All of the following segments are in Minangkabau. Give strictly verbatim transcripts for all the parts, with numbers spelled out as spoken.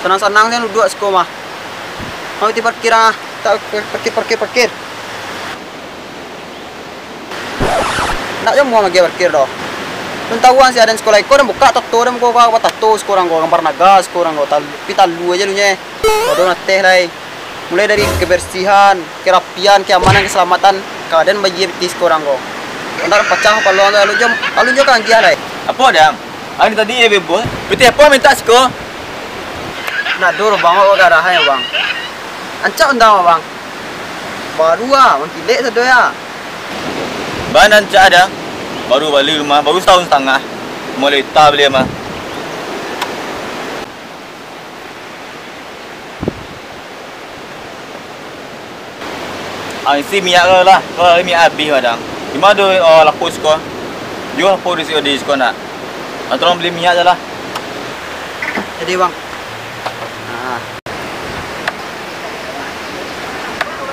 Sanang-sanang se duduak siko mah. Mau ti parkir ah. Tak parkir, parkir, parkir. Ndak jo muah lagi parkir doh. Lun tahu an si aden siko lai ko, den bukak tato, den muko ka tato siko urang ko, gambar naga siko urang ko, tal-, pi talu aja lu nye. Waduh nateh lai. Mulai dari kebersihan, kerapian, keamanan, keselamatan, ka den bajia pitih siko urang ko. Ndak pacah kapalo tu, alun jo, alun jo ka agiah lai. Apo, Dang? Ari tadi iyo bebos. Pitih apo mintak siko? Ndak ado doh, Bang, awak garahan yo, Bang. Rancak undang, Bang. Baru ah, mangkilek sado ya. Bang, rancak, Dang. Baru bali rumah, baru satahun satangah. Mulai ta bali mah. Ah, isi minyak ko lah. Ko minyak abih, Dang. Di ma ado, oh, lapus ko? Juo lapus di siko, di siko nak. Ah, tolong bali minyak se lah. Jadi, Bang. Nah.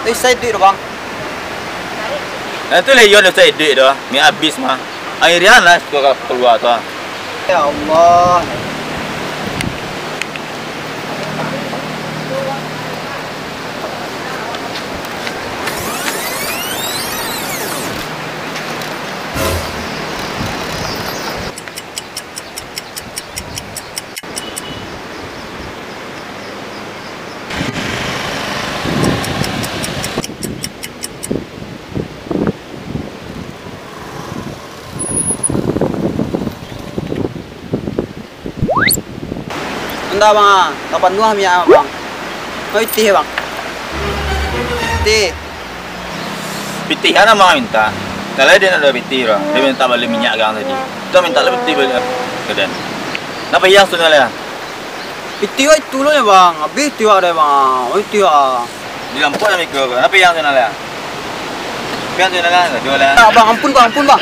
Eh, sai duit tu, Bang. Nah, tu lah iyo, sai duit tu. Minyak abih mah. Airian lah, siko kalua tu. Ya Allah. Indak, Bang, ah. Lah panuah minyak, Bang. Kau pitih, Bang. Pitih. Pitih kan Abang mintak. Kalau dia nak ada pitih, Bang. Dia mintak bali minyak kan tadi. Kita mintak lah pitih bali ka den. Napa yang sudah lah? Pitih wak itu lo ya, Bang. Abih pitih wak deh, Bang. Oh, pitih wak. Di lampu nak mikir ke? Napa yang sudah lah? Yang sudah lah, sudah lah. Tak, Bang, ampun, Bang, ampun, Bang.